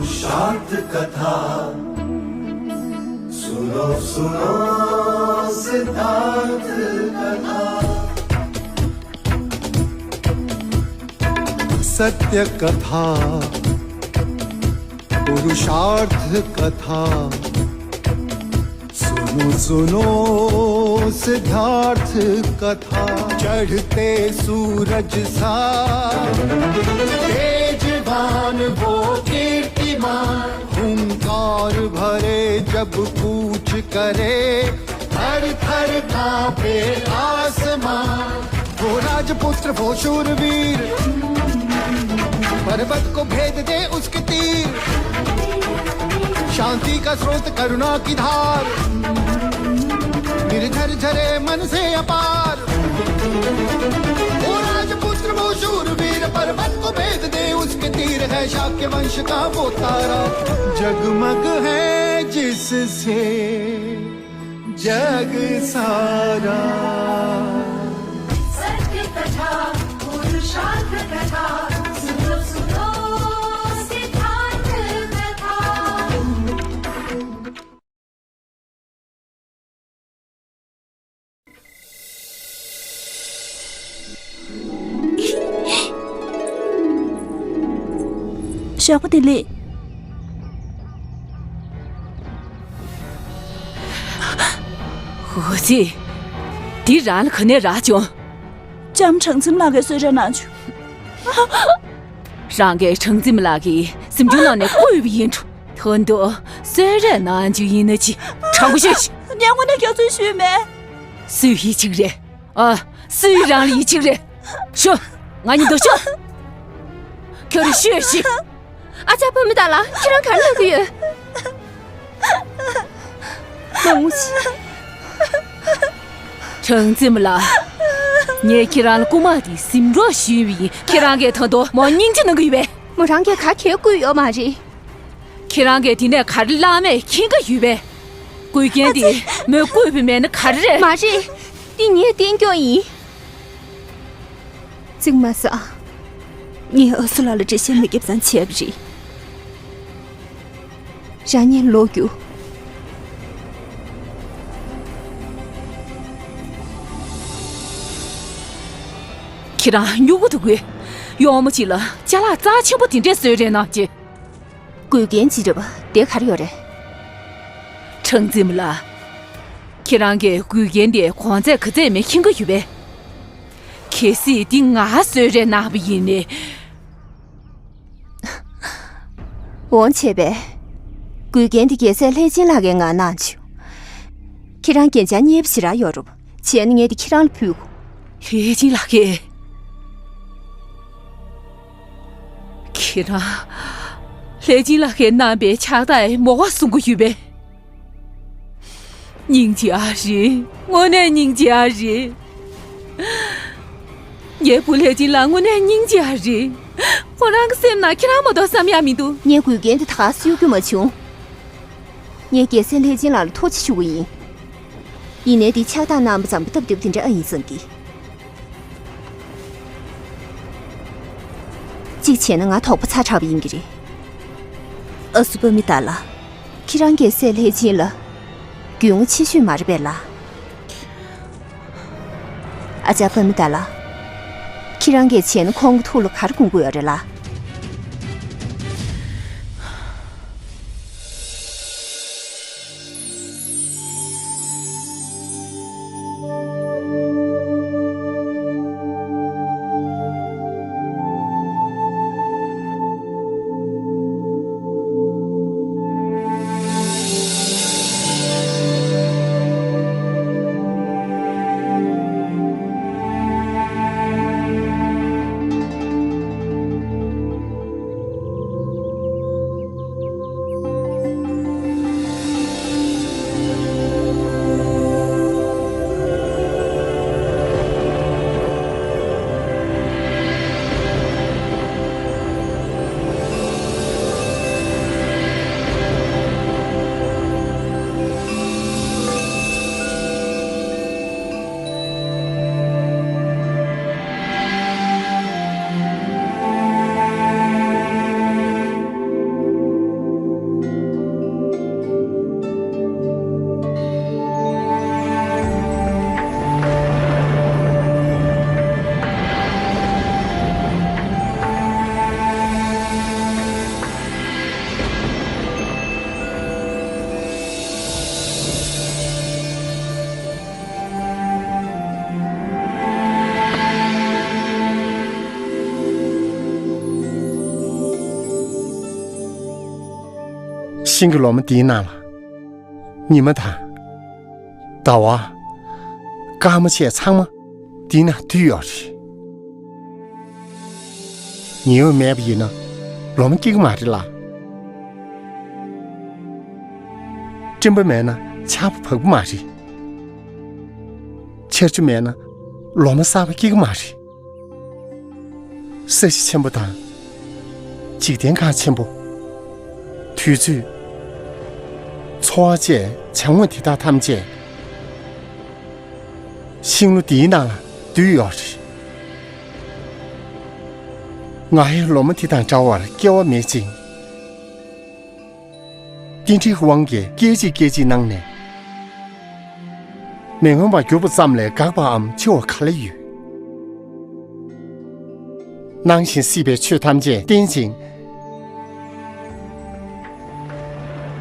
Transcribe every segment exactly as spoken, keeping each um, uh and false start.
शांत कथा सुनो सुनो सिद्धांत कथा। सत्य कथा पुरुषार्थ कथा सुनो सुनो सिद्धार्थ कथा। चढ़ते सूरज सा तेजवान वो कीर्तिमान हुंकार भरे जब कूच करे थर थर कांपे आसमान। वो राजपुत्र वो शूरवीर पर्वत को भेद दे उसके तीर। शांति का स्रोत करुणा की धार निर्झर झरे मन से अपार। वो राजपुत्र वो शूरवीर पर्वत को भेद दे उसके तीर है शाक्य वंश का वो तारा। जगमग है जिससे जग सारा। सत्य कथा पुरुषार्थ कथा सुनो सुनो सिद्धांत कथा। ཞོགས་པ་བདེ་ལེགས། འོ་ཙི། འདི་རང་ལ་ག་ནས་རག་བྱུང་། ལྕམ་གྲང་འཛིན་ལགས་ཀྱིས་གསོལ་རས་གནང་བྱུང་། རང་གིས་གྲང་འཛིན་ལགས་ཀྱི་གཟིམ་ཆུང་ནང་ནས་བརྐུས་པ་ཡིན་འགྲོ། ད་དུང་གསོལ་རས་གནང་རྒྱུ་ཡིན་ན་ཅི། དྲང་པོ་ཤོད་ཤིག་ངས་དངོས་གནས་སྐྱག་རྫུན་ཞུས་མེད། སུས་ཡིད་ཆེས་རེད། ཨ། སུས་རང་ལ་ཡིད་ཆེས་རེད། ཤོག་ང་གཉིས་ལྡོག་ཤོག་ཁྱོད་རང་ཤོད་ཤིག་ཨ་ཅག་བུ་མོ་དག་ལ་ཁྱེད་རང་ག་རེ་ལབ་ཀྱི་ཡོད། མ་ངུ་ཤིག་གྲང་འཛིན་ལགས། ངས་ཁྱེད་རང་ལ་རྐུ་མ་དེ་ཟིན་འགྲོ་ཞུས་པ་ཡིན། ཁྱེད་རང་གིས་ད་དུང་མོ་སྙིང་རྗེ་གནང་གི་ཡོད་པས། མོ་རང་གིས་ག་གེ་བརྐུས་ཡོད་མ་རེད། ཁྱེད་རང་གིས་དེ་ནས་ག་རེ་བླངས་མེད་མཁྱེན་གྱི་ཡོད་པས། བརྐུས་མཁན་དེ་མོས་བརྐུས་པ་མེད་ན་ག་རེ་རེད། མ་རེད། འདི་ངས་བསྟན་རྒྱུ་ཡིན། གཙིགས་མ་ཟ། ངས་ཨ་སུ་ལགས་ལ་འགྲེལ་བཤད་མ་བརྒྱབ་ཙང་བྱས་པ་རེད། རང་ཉིད་ལོག་རྒྱུ། ཁྱེད་རང་སྨྱུ་གུ་འདུག་གས། གཡོག་མོ་གཅིག་ལ་ཅ་ལག་རྩ་ཆེན་པོ་དེ་འདྲས་གསོལ་རས་གནང་རྗེས། དགོས་རྒྱན་ཅི་རེད་པ། དེ་ག་རེ་ཡོད་རེད། གྲང་འཛིན་ལགས། ཁྱེད་རང་གིས་དགོས་རྒྱན་དེ་གོང་ཚད་ག་ཚད་མེད་མཁྱེན་གྱི་ཡོད་པས། གལ་སྲིད་འདི་ང་གསོལ་རས་གནང་བ་ཡིན་ནའི། འོང་བྱས་པས། དགོས་རྒྱན་འདི་རྒྱལ་སྲས་ལྷས་སྦྱིན་ལགས་ཀྱིས་ང་གནང་བྱུང་། ཁྱེད་རང་རྒྱན་ཆ་རྙེད་པ་ཞེ་དྲག་ཡོད་རུང་བྱས་ན་ངས་འདི་ཁྱེད་རང་ལ་ཕུལ་དགོས། ལྷས་སྦྱིན་ལགས་ཀྱིས། ཁྱེད་རང་། ལྷས་སྦྱིན་ལགས་ཀྱིས་གནང་པའི་ཕྱག་རྟགས་མོ་ག་བཟུང་གི་ཡོད་པས། སྙིང་རྗེ་ཨ་རེད། དངོས་གནས་སྙིང་རྗེ་ཨ་རེད། ངའི་བུ་ལྷས་སྦྱིན་ལགས་དངོས་གནས་སྙིང་རྗེ་ཨ་རེད། ཁོ་རང་གི་སེམས་ནང་ཁྱེད་རང་མ་གཏོགས་བསམ་ཡག་མི་འདུག་ངས་དགོས་རྒྱན་འདི་ད་ག་སེ་གཡུག་རྒྱུ་མ་བྱུང་། ངས་རྒྱལ་སྲས་ལྷས་སྦྱིན་ལགས་ལ་ཐུགས་རྗེ་ཆེ་ཞུ་གི་ཡིན། ཡིན་ནའི་འདི་ཕྱག་རྟགས་གནང་བ་ཙམ་པོ་སྟབས་བདེ་པོ་དེ་འདྲ་ཨ་ཡིན་བསམ་གི། གཅིག་བྱས་ན་ང་དོགས་པ་ཚ་དྲགས་པ་ཡིན་གྱི་རེད། ཨ་སུ་པ་མི་ཏཱ་ལ། ཁྱེད་རང་རྒྱལ་སྲས་ལྷས་སྦྱིན་ལ་རྒྱུས་མངའ་ཆེ་ཤོས་མ་རེད་པས་ལ། ཨ་ཅག་པ་མི་ཏཱ་ལ། ཁྱེད་རང་གིས་བྱས་ན་ཁོང་གི་ཐུགས་ལ་ག་རེ་དགོངས་ཀྱི་ཡོད་རེད་ལ། ཤིང་གི་ལོ་མ་འདིའི་ནང་ལ། ཉི་མ་དང་། ཟླ་བ། སྐར་མ་བཅས་ཚང་མ་འདིའི་ནང་འདུས་ཡོད་རེད། ཉི་འོད་མེད་པ་ཡིན་ན་ལོ་མ་སྐྱེ་གི་མ་རེད་ལ། སྤྲིན་པ་མེད་ན་ཆར་པ་བབས་ཀྱི་མ་རེད། ཆར་ཆུ་མེད་ན་ལོ་མ་གསར་པ་སྐྱེ་གི་མ་རེད། ས་གཞི་ཆེན་པོ་དང་། འཇིག་རྟེན་ཁམས་ཆེན་པོ། དུས་ཚོད། འཚོ་བ་བཅས་བྱ་དངོས་དེ་དག་ཐམས་ཅད་ཤིང་ལོ་འདིའི་ནང་ལ་འདུས་ཡོད་རེད། ང་ཡང་ལོ་མ་དེ་དང་འདྲ་བར་སྐྱེ་བ་མེད་ཅིང་། རྟེན་འབྲེལ་དབང་གིས་སྐད་ཅིག་སྐད་ཅིག་གནང་ནས། མི་མངོན་པར་གྱུར་པ་ཙམ་ལས་འགག་པའམ་འཆི་བ་ག་ལ་ཡོད། སྣང་ཞིང་སྲིད་པའི་ཆོས་ཐམས་ཅད་རྟེན་ཅིང་།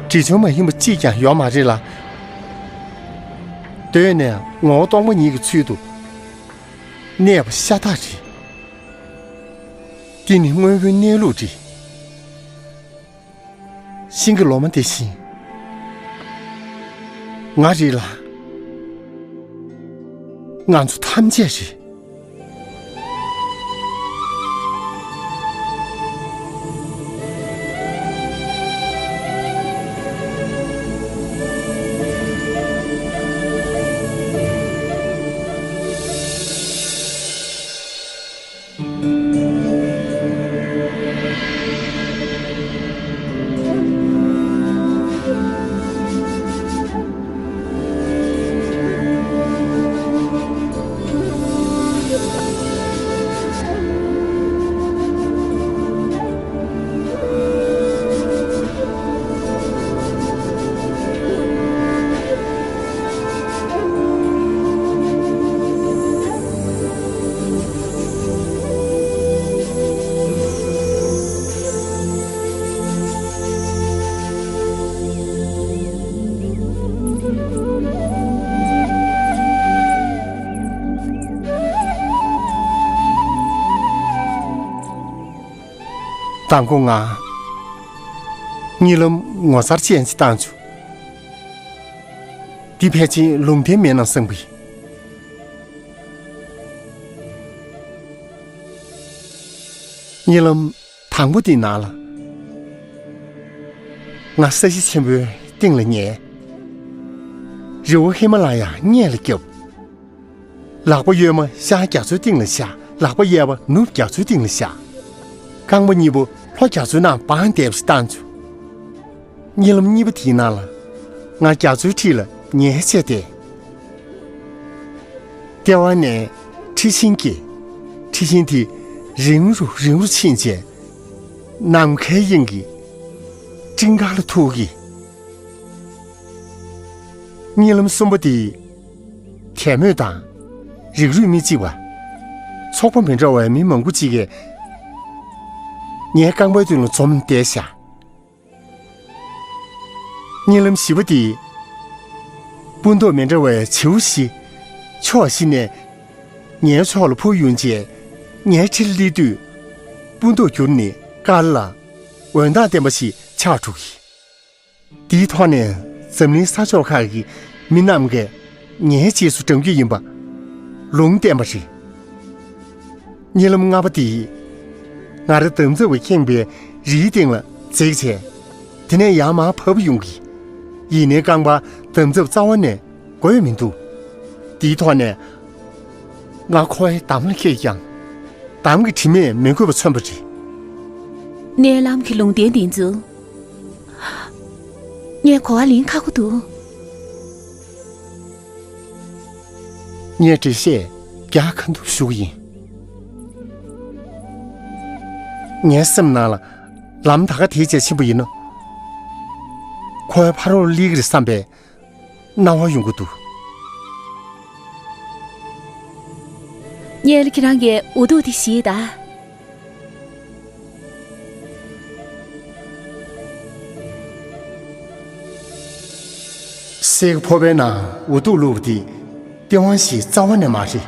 འབྲེལ་བྱུང་མ་ཡིན་པ་གཅིག་ཀྱང་ཡོད་མ་རེད་ལ། གདོད་ནས་ངོ་བོ་སྟོང་པ་ཉིད་ཀྱི་ཚུལ་དུ་གནས་པ་ཤ་སྟག་རེད། འདི་ནི་དངོས་པོའི་གནས་ལུགས་རེད། ཤིང་གི་ལོ་མ་དེ་བཞིན་ང་རེད་ལ། ང་ཚོ་ཐམས་ཅད་རེད། མདང་དགོང་ང་གཉིད་ལམ་ངོ་མཚར་ཅན་ཅིག་བཏང་བྱུང་། འདི་ཕལ་ཆེར་ལུང་བསྟན་མེད་ན་བསམ་གི། གཉིད་ལམ་དང་པོ་དེའི་ནང་ལ། ང་ས་གཞི་ཆེན་པོའི་སྟེང་ལ་ཉལ། རི་བོ་ཧི་མ་ལ་ཡ་སྔས་ལ་བརྒྱབ། ལག་པ་གཡོན་མ་ཤར་རྒྱ་མཚོའི་སྟེང་ལ་བཞག། ལག་པ་གཡས་པ་ནུབ་རྒྱ་མཚོའི་སྟེང་ལ་བཞག། རྐང་པ་གཉིས་པོ་ལྷོ་རྒྱ་མཚོའི་ནང་སྦངས་བསྡད་པ་ཞིག་བཏང་བྱུང་། གཉིད་ལམ་གཉིས་པ་དེའི་ནང་ལ། ང་རྒྱ་མཚོའི་འཁྲིས་ལ་ཉལ་བྱས་ཏེ། ལྟེ་བ་ནས་འཁྲི་ཤིང་སྐྱེས། འཁྲི་ཤིང་དེ་རིང་རུ་རིང་རུ་ཕྱིན་རྗེས། ནམ་མཁའི་དབྱིངས་ཀྱི་སྤྲིན་དཀར་ལ་ཐུག་གི། གཉིད་ལམ་གསུམ་པ་དེ། དད་མོས་དང་། རིགས་རུས་མི་གཅིག་པ། ཚོགས་པ་མི་འདྲ་བའི་མི་མང་པོ་གཅིག་གིས་ངའི་རྐང་པའི་མདུན་ལ་འཛོམས་བསྡད་ཤག། གཉིད་ལམ་བཞི་པ་དེ། སྤུ་མདོག་མི་འདྲ་བའི་བྱིའུ་བཞི། ཕྱོགས་བཞི་ནས་ངའི་ཕྱོགས་ལ་འཕུར་ཡོང་རྗེས། ངའི་འཁྲིས་ལ་སླེབས་དུས། སྤུ་མདོག་འགྱུར་ནས་དཀར་ལ། འོད་མདངས་ལྡན་པ་ཞིག་ཆགས་འགྲོ་གི། དེའི་ཐོག་ནས་འཛམ་གླིང་ས་ཕྱོགས་ཁག་གི་མི་རྣམས་ཀྱིས་ངའི་རྗེས་སུ་འབྲང་རྒྱུ་ཡིན་པ་ལུང་བསྟན་པ་རེད། གཉིད་ལམ་ལྔ་པ་དེ། ང་རང་འདམ་རྫབ་ཀྱིས་ཁེངས་པའི་རིའི་སྟེང་ལ་འཛེགས་བྱས། དེ་ནས་ཡར་མར་བབས་ཡོང་གི། ཡིན་ནའི་རྐང་པ་འདམ་རྫབ་རྩ་བ་ནས་དགོས་མི་འདུག། དེའི་ཐོག་ནས་ང་ཁོ་བོའི་འདམ་ལ་འཁེལ་ཀྱང་། འདམ་གྱི་དྲི་མས་མི་འགོས་པ་མཚོན་པ་རེད། མནལ་ལམ་གྱི་ལུང་བསྟན་འདི་ཚོ། ངས་གོ་བ་ལེན་ཁག་པོ་འདུག། ངས་འགྲེལ་བཤད་རྒྱག་ག་འདུག་ཞུ་གི་ཡིན། ངའི་སེམས་ནང་ལ་ལམ་ད་ག་དེའི་རྗེས་ཕྱིན་པ་ཡིན་ན། ཁོའི་ཕ་རོལ་སླེབས་ཀྱི་རེད་བསམ་པའི་སྣང་བ་ཡོང་གི་འདུག། ངས་ལ་ཁྱེད་རང་གི་འུ་ཐུག་དེ་བཞེས་ད། གསེར་གྱི་ཕོར་པའི་ནང་འུ་ཐུག་བླུགས་པ་དེ་སྟེས་དབང་ཞིག་རྩ་བ་ནས་མ་རེད།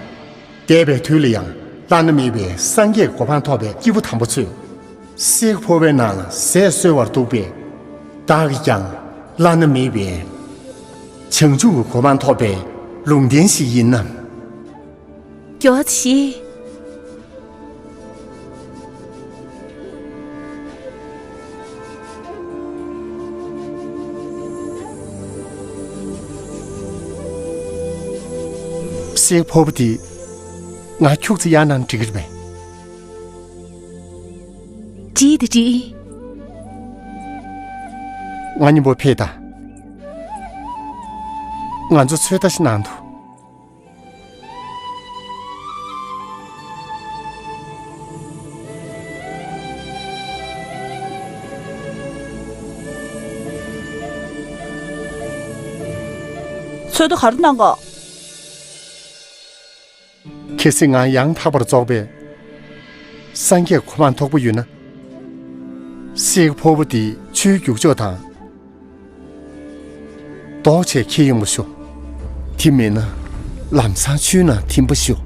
འདས་པའི་དུས་ལ་ཡང་བླ་ན་མེད་པའི་སངས་རྒྱས་གོ་འཕང་ཐོབ་པའི་སྐྱེས་བུ་དམ་པ་ཚོས། གསེར་གྱི་ཕོར་པའི་ནང་ལ་ཟས་གསོལ་བར་འདུག་པས། བདག་གིས་ཀྱང་བླ་ན་མེད་པའི་བྱང་ཆུབ་ཀྱི་གོ་འཕང་ཐོབ་པའི་ལུང་བསྟན་ཞིག་ཡིན་ནམ། མགྱོགས་ཤིག་གསེར་ཕོར་པ་འདི་ང་ཁྱུག་ཙམ་གཡར་གནང་འགྲིག་གི་རེད་པས། འགྲིག་འདི་འགྲིག་ང་མཉམ་པོ་ཕེབས་དང་། ང་ཚོ་ཚོད་ལྟ་ཞིག་གནང་དུ། ཚོད་ལྟ་ག་རེ་གནང་ག་གལ་སྲིད་ང་ཡང་དག་པར་རྫོགས་པའི་སངས་རྒྱས་གོ་འཕང་ཐོབ་པ་ཡོད་ན། གསེར་ཕོར་པ་འདི་ཆུའི་རྒྱུག་ཕྱོགས་དང་། ལྡོག་བྱས་འཁྱེར་ཡོང་བ་ཤོག་དེ་མེད་ན་ལམ་སང་ཆུའི་ནང་ཐིམ་པ་ཤོག་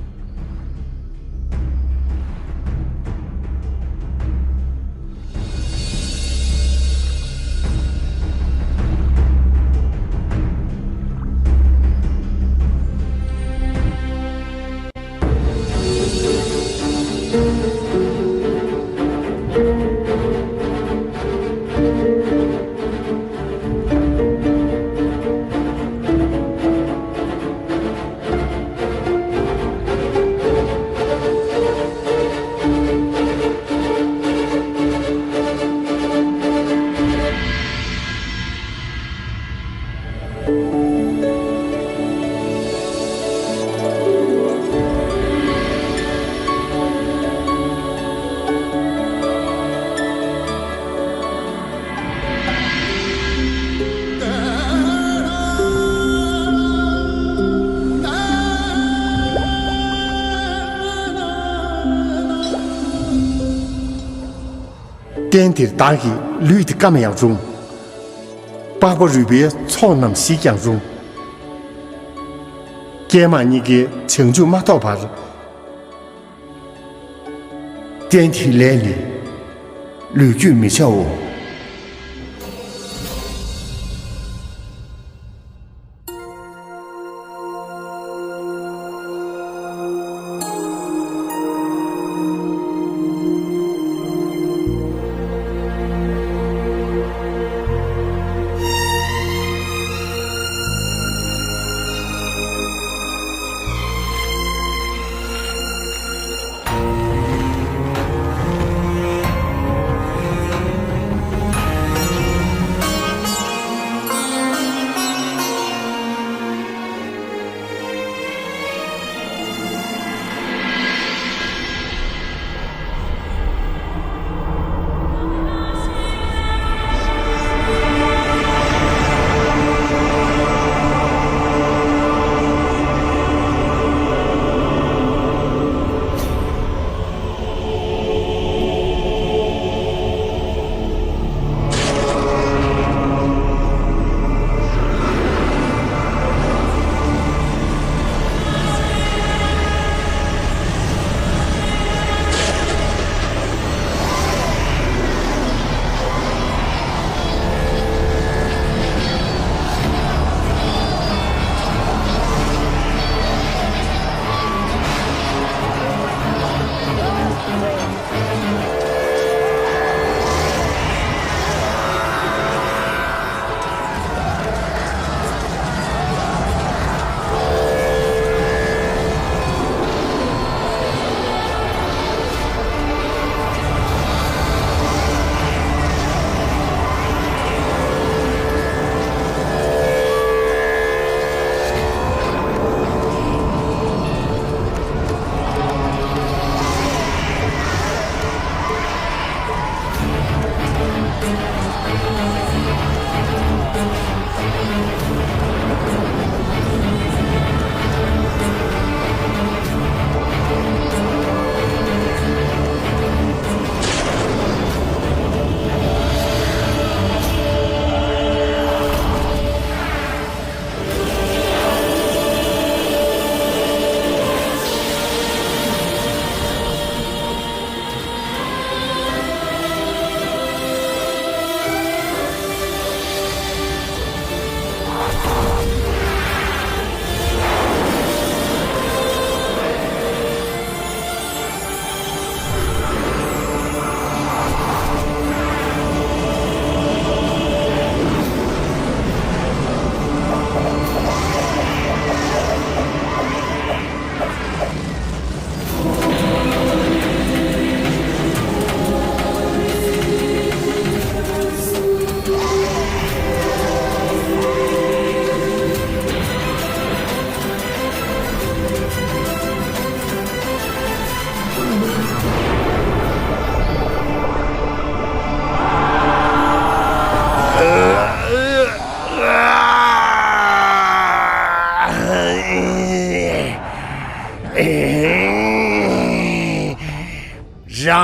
རྟེན་འདིར་བདག་གི་ལུས་འདི་སྐམ་ཡང་རུང་། པགས་པ་རུས་པའི་ཚོགས་རྣམས་ཞིག་ཀྱང་རུང་། ཀྱེ་མ་གཉིས་ཀའི་བྱང་ཆུབ་མ་ཐོབ་བར། རྟེན་འདིའི་ལས་ནི་ལུས་རྒྱུད་མི་བྱའོ།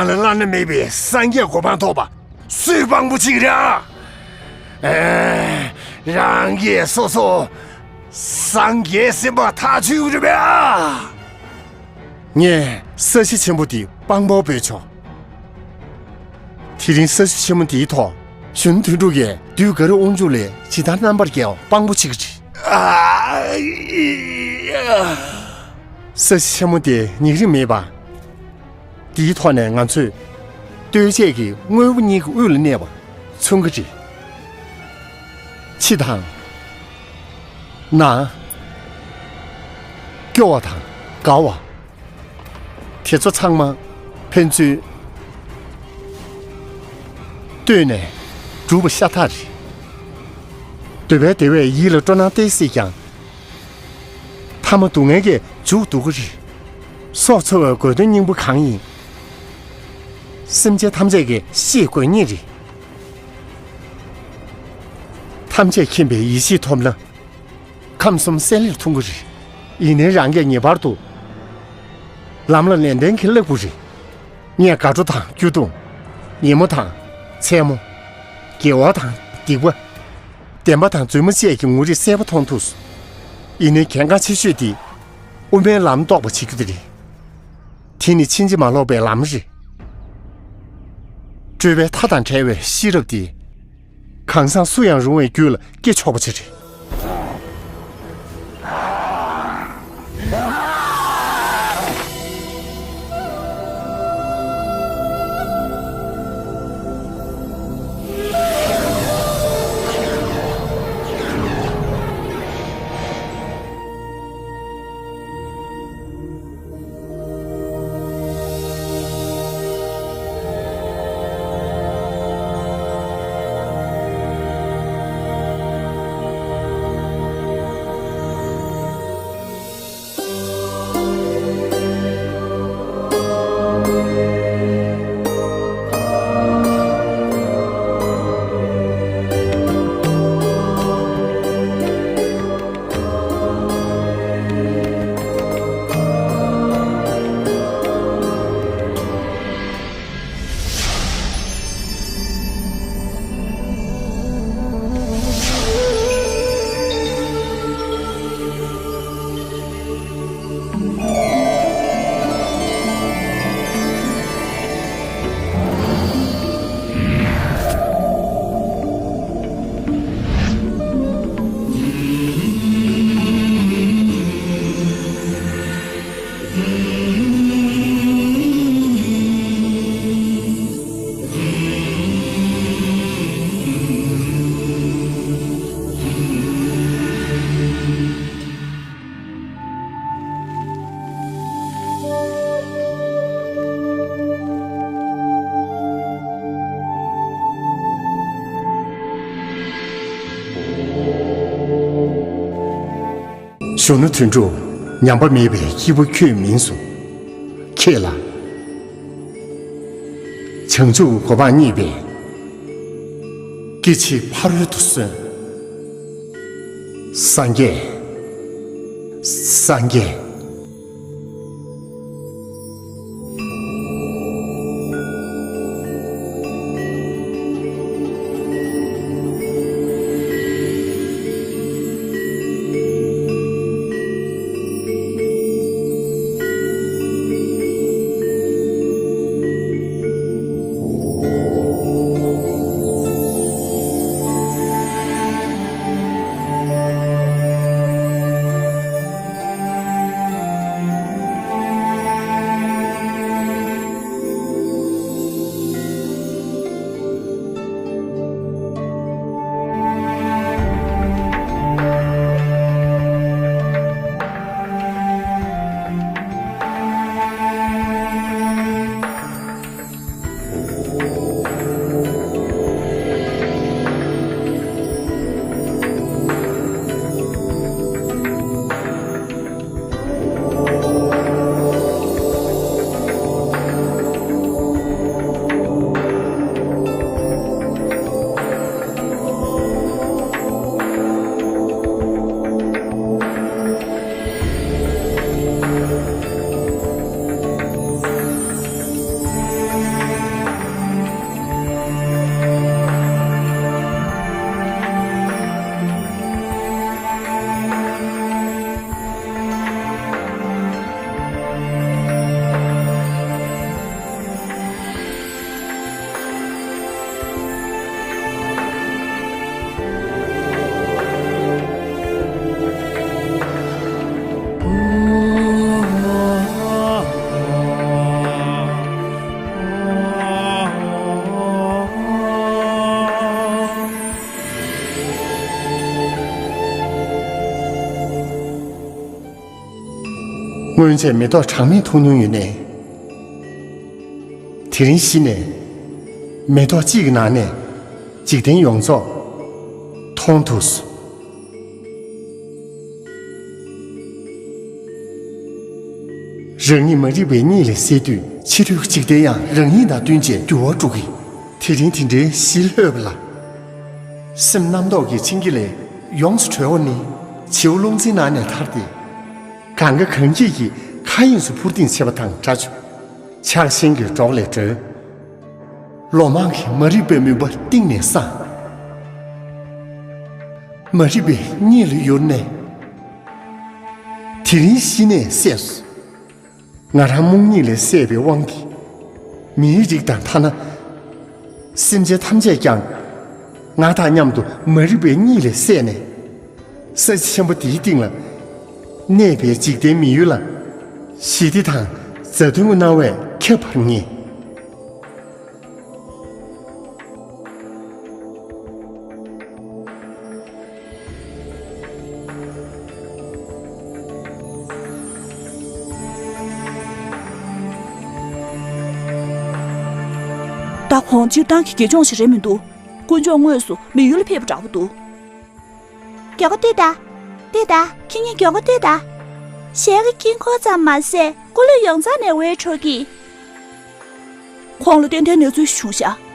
ང་ལ་བླ་ན་མེད་པའི་སངས་རྒྱས་གོ་འཕང་ཐོབ་པ་སུས་དཔང་པོ་བྱེད་ཀྱི་རེད་ཨ། ཨེ། རང་གིས་སོ་སོ་སངས་རྒྱས་ཟིན་པ་ཐག་ཆོད་ཀྱི་རེད་པས་ཨ། ངས་ས་གཞི་ཆེན་པོ་འདི་དཔང་པོར་འབོད་ཆོག་དེ་རིང་ས་གཞི་ཆེན་མོ་འདིའི་ཐོག་གཞོན་ནུ་དོན་གྲུབ་ཀྱིས་བདུད་དཀར་པོའི་དབང་ཕྱུག་ལས་ཇི་ལྟར་རྣམ་པར་རྒྱལ་བ་དཔང་པོ་བྱེད་ཀྱི་རེད། ཨ། ས་གཞི་ཆེན་མོ་འདི་ཉེ་རིང་མེད་པ། འདིའི་ཐོག་ནས་ང་ཚོས་ལྟོས་བཅས་ཀྱི་དངོས་པོ་གཉིས་ཀྱི་དབུས་ལ་གནས་པ་མཚོན་གྱི་རེད། ཕྱི་དང་། ནང་། སྐྱོ་བ་དང་དགའ་བ། དེ་ཚོ་ཚང་མ་ཕན་ཚུན་ལྟོས་ནས་གྲུབ་པ་ཤ་སྟག་རེད། འདོད་པའི་བདེ་བས་ཡིད་ལ་སྤྲོ་སྣང་སྟེར་སྲིད་ཀྱང་། ཐ་མ་སྡུག་བསྔལ་གྱིས་མཇུག་བསྡུ་གི་རེད། སྲོག་འཚོ་བའི་དགོས་དོན་སྙིང་པོ་གང་ཡིན། སེམས་ཅན་ཐམས་ཅད་ཀྱིས་ཤེས་དགོས་ངེས་རེད། ཐམས་ཅད་མཁྱེན་པའི་ཡེ་ཤེས་ཐོབ་ན། ཁམས་གསུམ་གསལ་ལེར་མཐོང་གི་རེད། ཡིན་ནའི་རང་གིས་ངེས་པར་དུ་ལམ་ལ་ནན་ཏན་གྱིས་བསླབ་དགོས་རེད། ངས་དགའ་སྤྲོ་དང་སྐྱོ་གདུང་། ཉིན་མོ་དང་མཚན་མོ། དགེ་བ་དང་སྡིག་པ། བདེན་པ་དང་རྫུན་མ་བཅས་ཀྱི་ངོ་རིས་གསལ་པོ་མཐོང་ཐུབ་སོང་། ཡིན་ནའི་གལ་འགངས་ཆེ་ཤོས་དེ་དབུ་མའི་ལམ་རྟོགས་པ་བྱེད་རྒྱུ་དེ་རེད། དེ་ནི་ཕྱིན་ཅི་མ་ལོག་པའི་ལམ་རེད། སྤྲོས་པའི་མཐའ་དང་བྲལ་བའི་ཤེས་རབ་དེ། གང་ཟག་སུ་ཡང་རུང་བའི་རྒྱུད་ལ་སྐྱེ་ཆོག་པ་ཅིག་རེད། གཞོན་ནུ་དོན་གྲུབ། ཉམས་པ་མེད་པའི་སྐྱེས་བུ་ཁྱོད་མིན་སོང་། ཁྱེད་ལ། བྱང་ཆུབ་གོ་འཕང་བརྙེས་པའི་སྐྱེ་འཆི་ཕ་རོལ་ཏུ་སོན། སངས་རྒྱས། སངས་རྒྱས། སྔོན་ཆད་མེ་ཏོག་གྲངས་མེད་མཐོང་མྱོང་ཡོད་ནས། དེ་རིང་གཞི་ནས་མེ་ཏོག་གཅིག་གི་ནང་ནས་འཇིག་རྟེན་ཡོངས་རྫོགས་མཐོང་ཐུབ་སོང་། རང་ཉིད་མ་རིག་པའི་གཉིད་ལས་སད་དུས། ཕྱི་རོལ་འཇིག་རྟེན་ཡང་རང་ཉིད་དང་བསྟུན་བྱས་འགྱུར་བ་འགྲོ་གི། དེ་རིང་དེ་འདྲའི་གཞི་ལྷོད་པ་ལ། སེམས་རྣམ་རྟོག་གིས་འཆིང་གི་ལས་ཡོངས་སུ་གྲོལ་བ་ནི། བྱིའུ་རླུང་འཚིག་ནང་ནས་ཐར་ཏེ། གང་ག་གང་འཁྱིལ་གྱི་མཁའ་དབྱིངས་སུ་འཕུར་ལྡིང་བྱེད་པ་དང་འདྲ་བྱུང་། ཆགས་ཞེན་གྱི་སྒྲོག་ལས་གྲོལ། ལོ་མང་གི་མ་རིག་པའི་མུན་པ་གཏིང་ནས་སངས། མ་རིག་པའི་གཉིད་ལས་ཡུར་ནས། དེ་རིང་གཞི་ནས་སད་སོང་། ང་རང་རྨོངས་གཉིད་ལས་སད་པའི་དབང་གིས། མིའི་རིགས་དང་ཐ་ན། སེམས་ཅན་ཐམས་ཅད་ཀྱང་། ང་དང་མཉམ་དུ་མ་རིག་པའི་གཉིད་ལས་སད་ནས། ས་གཞི་ཆེན་པོ་འདིའི་སྟེང་ལ། གནས་པའི་འཇིག་རྟེན་མི་ཡུལ་ལ། ཞི་བདེ་དང་མཛའ་མཐུན་གྱི་སྣང་བས་ཁྱབ་པར་ངེས། ད་ཁོང་སྤྱིར་བཏང་གི་དགེ་སྦྱོང་ཞིག་རེད་མི་འདུག་དཀོན་མཆོག་དངོས་སུ་མི་ཡུལ་ལ་ཕེབས་པ་འདྲ་པོ་འདུག་མགྱོགས་པོ་ལྟོས་དང་། ལྟོས་དང་། ཁྱེད་གཉིས་མགྱོགས་པོ་ལྟོས་དང་། ཞལ་གྱི་དཀྱིལ་འཁོར་ཙམ་མ་ཟད་སྐུ་ལུས་ཡོངས་རྫོགས་ནད་པས་འཁྲུགས་ཀྱི། ཁོང་ལ་ཏན་ཏན་གནས་ཚུལ་བྱུང་ཤག་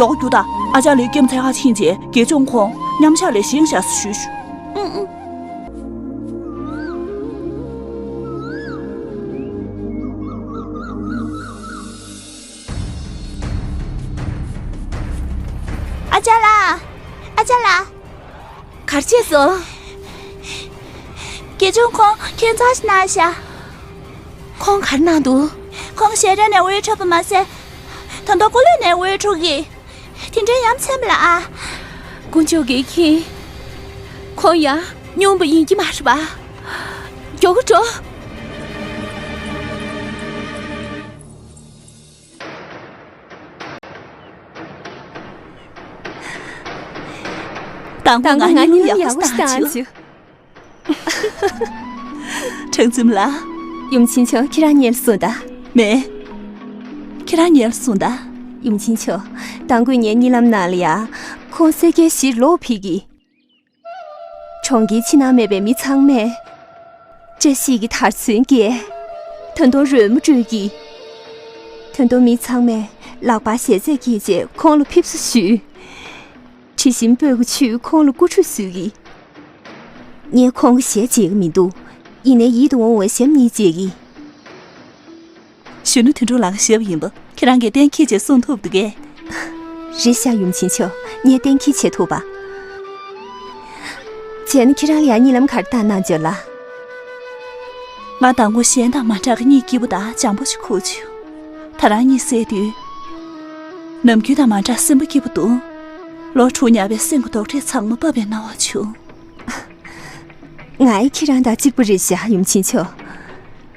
མགྱོགས་པོ་རྒྱུགས་དང་། ཨ་ཅག་ལགས་ཁྱིམ་མཚེས་ཁར་ཕྱིན་རྗེས་དགེ་སྦྱོང་ཁོང་མཉམ་ཞག་ལས་བཞེངས་བཞག་ཟེར་ཞུས་ཞུ། ཨུང་ཨུང་། ཨ་ཅག་ལགས། ཨ་ཅག་ལགས། ག་རེ་བྱས་སོང་། དགེ་སྦྱོང་ཁོང་ཁྱད་མཚར་ཞིག་གནང་ཤག་ཁོང་ག་རེ་གནང་འདུག་ཁོང་ཞལ་རས་ནད་པས་འཁྲུགས་པ་མ་ཟད། ད་དུང་སྐུ་ལུས་ནད་པས་འཁྲུགས་ཀྱི། དེ་འདྲའི་ཡ་མཚན་པ་ལ་ཨ། དཀོན་མཆོག་གིས་མཁྱེན། ཁོང་ཡང་སྙོམས་པ་ཡིན་གྱི་མ་རེད་པ། མགྱོགས་པོ་འགྲོ། དང་པོ་ང་གཉིད་ལམ་ཡག་པོ་ཞིག་བཏང་བྱུང་། གྲང་འཛིན་ལགས། ཡུམ་ཆེན་མཆོག་ཁྱེད་རང་ཉལ་སོང་ད། མེད། ཁྱེད་རང་ཉལ་སོང་ད། ཡུམ་ཆེན་མཆོག་དང་པོ་ངའི་གཉིད་ལམ་ནང་ལ་ཡ། ཁོང་སེར་སྐྱའི་གཞིར་ལོག་ཕེབས་ཀྱི། གྲོང་ཁྱེར་ཕྱི་ནང་མེད་པའི་མི་ཚང་མས་བཀྲ་ཤིས་ཀྱི་དར་ཚོན་རྒྱས། ད་དུང་རོལ་མོ་དཀྲོལ་གྱིས། ད་དུང་མི་ཚང་མས་ལག་པར་ཞལ་ཟས་འཁྱེར་བྱས་ཁོང་ལ་ཕེབས་བསུ་ཞུས། དྲི་ཞིམ་སྤོས་ཀྱི་ཆུས་ཁོང་ལ་སྐུ་ཁྲུས་གསོལ་གྱིས། ངས་ཁོང་གི་ཞལ་མཇལ་གྱི་མི་འདུག་ཡིན་ནའི་ཡིད་དུ་འོང་བའི་ཞབས་གཉིས་མཇལ་གྱིས། གཞོན་ནུ་དོན་གྲུབ་ལགས་ཀྱི་ཞབས་ཡིན་པ་ཁྱེད་རང་གིས་གཏན་འཁེལ་བྱས་གསུང་ཐུབ་འདུག་གས། རེད་ཤག་ཡུམ་ཆེན་མཆོག་ངས་གཏན་འཁེལ་བྱེད་ཐུབ་པ། བྱས་ན་ཁྱེད་རང་ལ་ཡང་གཉིད་ལམ་ག་རེ་བཏང་གནང་བྱོས་ལ། ང་དང་པོ་གཞན་དང་མ་འདྲ་བའི་གཉིད་སྐྱིད་པོ་དང་འཇམ་པོ་ཞིག་ཁུག་བྱུང་། ད་རང་གཉིད་སད་དུས། ནམ་རྒྱུན་དང་མ་འདྲ་སེམས་པ་སྐྱིད་པོ་འདུག་ལོ་དྲུག་ཉར་བའི་སེམས་ཀྱི་དོགས་འདྲི་ཚང་མ་བབས་པའི་སྣང་བ་བྱུང་། ང་ཡི་ཁྱེད་རང་དང་གཅིག་པ་རེད་ཤག་ཡུམ་ཆེན་མཆོག་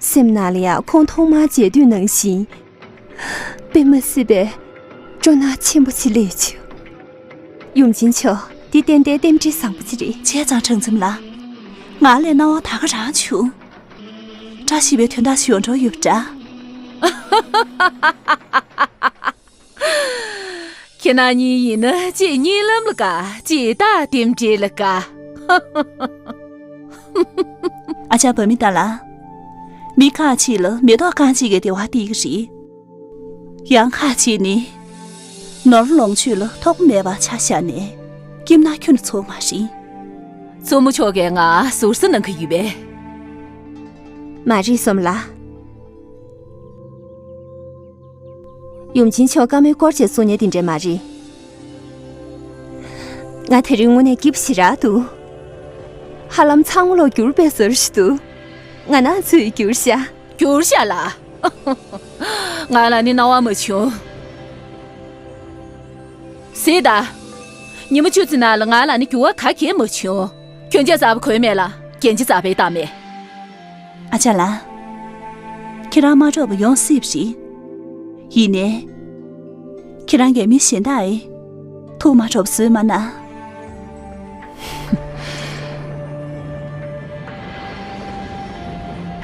སེམས་ནང་ལ་ཡང་ཁོང་ཐོག་མར་མཇལ་དུས་ནང་བཞིན། དཔེ་མ་སྲིད་པའི་སྤྲོ་སྣང་ཆེན་པོ་ཅིག་སླེབས་བྱུང་། ཡུམ་ཆེན་མཆོག་འདི་ཏན་ཏན་རྟེན་འབྲེལ་བཟང་པོ་ཅིག་རེད། བྱས་ཙང་གྲང་འཛིན་ལགས། ང་ལ་སྣང་བ་ད་ག་རང་བྱུང་། བཀྲ་ཤིས་པའི་དོན་དག་ཞིག་ཡོང་འགྲོ་ཡོད་པ་འདྲ། ཁྱེད་རྣམ་གཉིས་ཡིན་ན་གཅིག་གཉིད་ལམ་ལ་དགའ། གཅིག་ད་རྟེན་འབྲེལ་ལ་དགའ། ཨ་ཅག་བ་མི་ཏ་ལ། མི་ཁ་ཅིག་ལ་མེ་ཏོག་རྐང་གཅིག་གི་བདེ་བ་སྟེར་གྱི་རེད། ཡང་ཁ་ཅིག་ནི། ནོར་ལོངས་སྤྱོད་ལ་ཐོགས་པ་མེད་པར་ཆ་བཞག་ནས། སྐྱིད་ན་ཁྱོན་ནས་ཚོར་མ་རེད། མཚོ་མོ་མཆོག་གིས་ང་ཟུར་ཟ་གནང་གི་ཡོད་པས། མ་རེད་སོམ་ལ། ཡུམ་ཆེན་མཆོག་བཀའ་མོལ་སྐོར་བྱས་གསུང་མཁན་དེ་འདྲ་མ་རེད། ང་དེ་རིང་དངོས་གནས་སྐྱིད་པོ་ཞེ་དྲག་འདུག་ཧ་ལམ་ཚང་མ་ལོག་འགྱུར་བའི་བཟོ་འདྲ་ཞིག་འདུག་ང་ནང་ཚོས་འགྱུར་ཤག་འགྱུར་ཤག་ལ། ང་ལ་ནི་སྣང་བ་མ་བྱུང་། གཟིགས་དང་། ཉི་མ་བཅུ་ཙམ་ནང་ལ་ང་ལ་ནི་འགྱུར་བ་ག་གེ་མ་བྱུང་། གྱོན་ཆས་གསར་པ་གོན་མེད་ལ་རྒྱན་ཆ་གསར་པའི་བཏགས་མེད། ཨ་ཅག་ལགས། ཁྱེད་རང་མ་འགྲོགས་པ་ཡོང་སྲིད་པ་རེད། ཡིན་ནའི། ཁྱེད་རང་གིས་མི་གཞན་དག་གི་ཐུགས་མ་འགྲོགས་པ་བཟོས་མ་གནང་།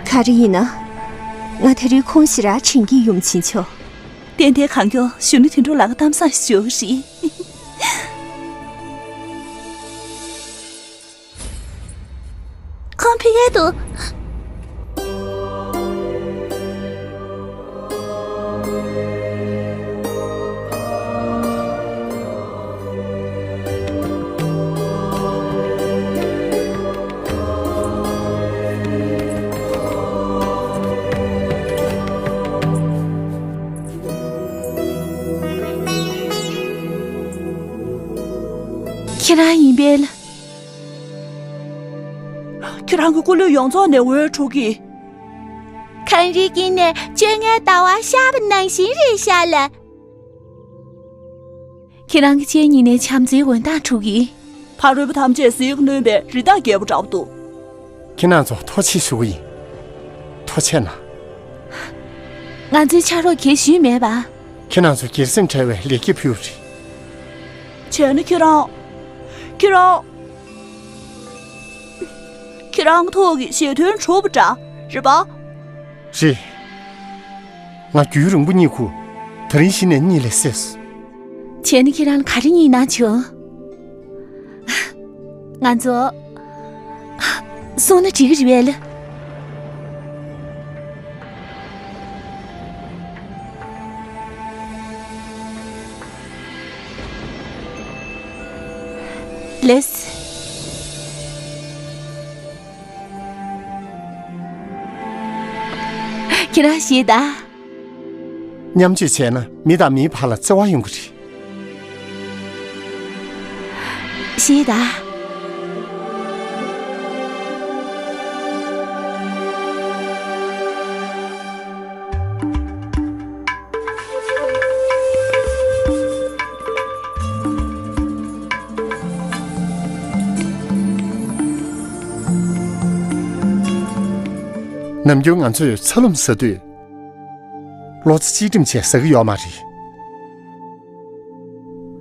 ག་རེ་ཡིན་ན། ང་དེ་རིང་ཁོང་ཞེ་དྲག་དྲན་གྱི་ཡོང་ཕྱིན་ཆོག་ཏན་ཏན་གང་མགྱོགས་གཞོན་ནུ་དོན་གྲུབ་ལགས་ཀྱི་གཏམ་བཟང་ཞུ་རེད། ཁོང་ཕ་གིར་འདུག་ཁྱེད་རང་ཡིན་པས་ལ། ཁྱེད་རང་གི་སྐུ་ལུས་ཡོངས་རྫོགས་ནས་འོད་འཕྲོ་གི། གངས་རིའི་དཀྱིལ་ནས་བཅོ་ལྔའི་ཟླ་བ་ཤར་བ་ནང་བཞིན་རེད་ཤག་ལགས། ཁྱེད་རང་གི་སྤྱན་གཉིས་ནས་བྱམས་བརྩེའི་འོད་མདངས་འཕྲོ་གི། ཕ་རོལ་པོ་ཐམས་ཅད་ཟིལ་གནོན་པའི་རི་དྭགས་རྒྱལ་པོ་འདྲ་བོ་འདུག་ཁྱེད་རང་ཚོར་ཐུགས་རྗེ་ཆེ་ཞུ་གི་ཡིན། ཐུགས་རྗེ་གནང་། ང་ཚོའི་ཕྱག་རོགས་གང་ཞུས་མེད་པ། ཁྱེད་རང་ཚོ་སྒེར་སེམས་འཕྲལ་བའི་ལེགས་སྐྱེས་ཕུལ་བ་རེད། བྱས་ན་ཁྱེད་རང་། ཁྱེད་རང་། ཁྱེད་རང་གི་ཐུགས་ཀྱི་བཞེད་དོན་གྲུབ་པ་འདྲ་རེད་པ། རེད། ང་རྒྱུན་རིང་པོ་གཉིད་ཁུག་དེ་རིང་གཞི་ནས་གཉིད་ལས་སད་སོང་། བྱས་ན་ཁྱེད་རང་ལ་ག་རེ་གཉིད་ན་བྱུང་། ང་ཚོ་སོང་ན་འགྲིག་གི་རེད་པས་ལགས། ལགས། ཁྱེད་རང་ཞེད་ད། མཉམ་སྤྱོད་བྱས་ན་མི་དང་མིའི་བར་ལ་བརྩེ་བ་ཡོང་གི་རེད། ཞེད་ད། ནམ་རྒྱུན་ང་ཚོས་ཚ་ལུམ་ཟ་དུས། བློ་རྩེ་གཅིག་སྒྲིམ་བྱས་ཟ་གི་ཡོད་མ་རེད།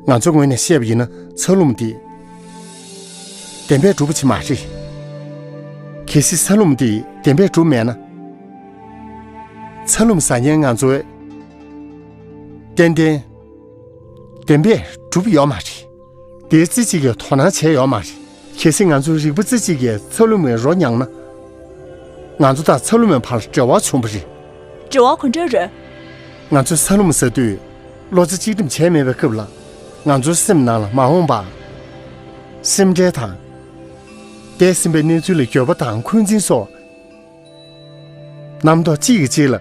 ང་ཚོའི་ངོས་ནས་བཤད་པ་ཡིན་ན་ཚ་ལུམ་འདི་བདེན་པས་གྲུབ་པ་ཅིག་མ་རེད། གལ་སྲིད་ཚ་ལུམ་འདི་བདེན་པས་གྲུབ་མེད་ན། ཚ་ལུམ་ཟ་མཁན་ང་ཚོས་ཏན་ཏན་བདེན་པས་གྲུབ་ཡོད་མ་རེད། དེའི་རྩེ་གཅིག་གིས་དོ་སྣང་བྱས་ཡོད་མ་རེད། གལ་སྲིད་ང་ཚོའི་རིག་པ་རྩེ་གཅིག་གིས་ཚ་ལུ་མའི་རོ་མྱངས་ན། ང་ཚོ་དང་ཚ་ལུ་མའི་བར་འབྲེལ་བ་བྱུང་བ་རེད། འབྲེལ་བ་ག་འདྲ་རེད། ང་ཚོས་ཚ་ལུ་མ་ཟ་དུས་བློ་རྩེ་གཅིག་སྒྲིམ་བྱས་མེད་པའི་སྐབས་ལ། ང་ཚོའི་སེམས་ནང་ལ་མ་འོངས་པ། སེམས་ཁྲལ་དང་། འདས་ཟིན་པའི་གནས་ཚུལ་ལ་འགྱོད་པ་དང་འཁོན་འཛིན་སོགས། རྣམ་རྟོག་གཅིག་གིས་གཅིག་ལ།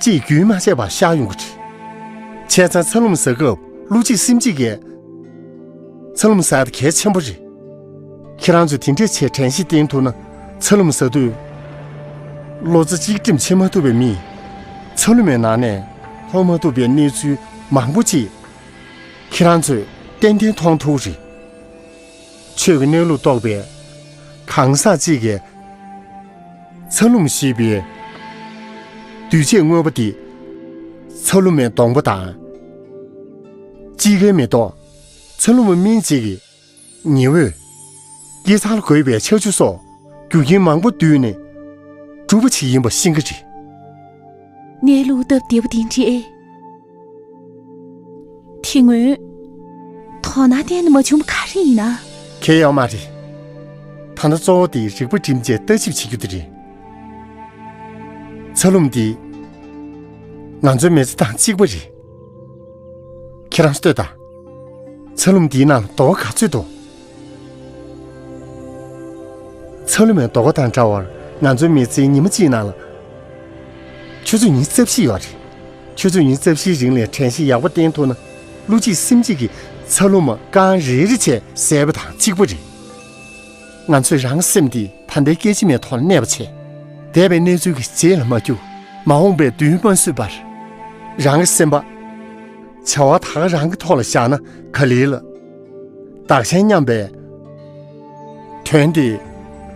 གཅིག་རྒྱུན་མ་ཆད་པར་ཤར་ཡོང་གི་རེད། བྱས་ཙང་ཚ་ལུ་མ་ཟ་སྐབས་བློ་གཅིག་སེམས་གཅིག་གིས་ཚ་ལུ་མ་ཟ་ཡ་དེ་གལ་ཆེན་པོ་རེད། ཁྱེད་རང་ཚོས་དེ་འདྲས་བྱས་དྲན་ཤེས་བསྟེན་ཐུབ་ན། ཚ་ལུ་མ་ཟ་དུས་བློ་རྩེ་གཅིག་སྒྲིམ་བྱེད་མ་ཐུབ་པའི་མི། ཚ་ལུ་མའི་ནང་ནས་མཐོང་མ་ཐུབ་པའི་གནས་ཚུལ་མང་པོ་ཅིག་ཁྱེད་རང་ཚོས་ཏན་ཏན་མཐོང་ཐུབ་རེད། ཆོས་ཀྱི་གནས་ལུགས་རྟོགས་པའི་གང་ཟག་ཅིག་གིས། ཚ་ལུ་མ་ཞེས་པའི་འདུས་བྱས་དངོས་པོ་འདི་ཚ་ལུ་མའི་གདོང་པ་དང་། དཔྱིད་ཀའི་མེ་ཏོག། ཚ་ལུ་མ་སྨིན་བྱེད་ཀྱི་ཉི་འོད། སྐྱེ་འཚར་ལ་འགོས་པའི་ཆར་ཆུ་སོགས་རྒྱུ་རྐྱེན་མང་པོ་བསྡུས་ནས་གྲུབ་པ་ཞིག་ཡིན་པ་ཤེས་ཀྱི་རེད། གནས་ལུགས་སྟབས་བདེ་པོ་འདི་འདྲས། དེ་སྔོན་དོ་སྣང་གཏན་ནས་མ་བྱུང་བ་ག་རེ་ཡིན་ན། གལ་ཡོད་མ་རེད། ད་ལྟ་གཙོ་བོ་དེ་རིག་པ་སྒྲིམ་བྱས་ལྟ་ཞིབ་བྱེད་རྒྱུ་དེ་རེད། ཚ་ལུ་མ་འདི་ང་ཚོའི་མི་ཚེ་དང་གཅིག་པ་རེད། ཁྱེད་རང་ལྟོས་དང་། ཚ་ལུ་མ་འདིའི་ནང་ལ་དོ་ག་ཚོད་འདུག་ཚ་ལུ་མའི་དོ་ག་དང་འདྲ་བར་ང་ཚོའི་མི་ཚེའི་ཉི་མ་གཅིག་ནང་ལ་ཆུ་ཚོད་ཉི་ཤུ་རྩ་བཞི་ཡོད་རེད། ཆུ་ཚོད་ཉི་ཤུ་རྩ་བཞིའི་རིང་ལ་དྲན་ཤེས་ཡག་པོ་བསྟེན་ཐུབ་ན། བློ་གཅིག་སེམས་གཅིག་གིས་ཚ་ལུ་མ་རྐང་རེ་རེ་བྱས་ཟས་པ་དང་གཅིག་པ་རེད། ང་ཚོས་རང་གི་སེམས་འདི་ད་ལྟའི་སྐད་ཅིག་མའི་ཐོག་ལ་གནས་པ་བྱས། འདས་པའི་གནས་ཚུལ་གྱི་རྗེས་ལ་མ་རྒྱུག་མ་འོངས་པའི་མདུན་མ་བསུས་པར། རང་གི་སེམས་པ། བྱ་བ་ད་ག་རང་གི་ཐོག་ལ་བཞག་ན་ག་ལེར་ལ། བདག་གཞན་མཉམ་པའི་དོན་དེ་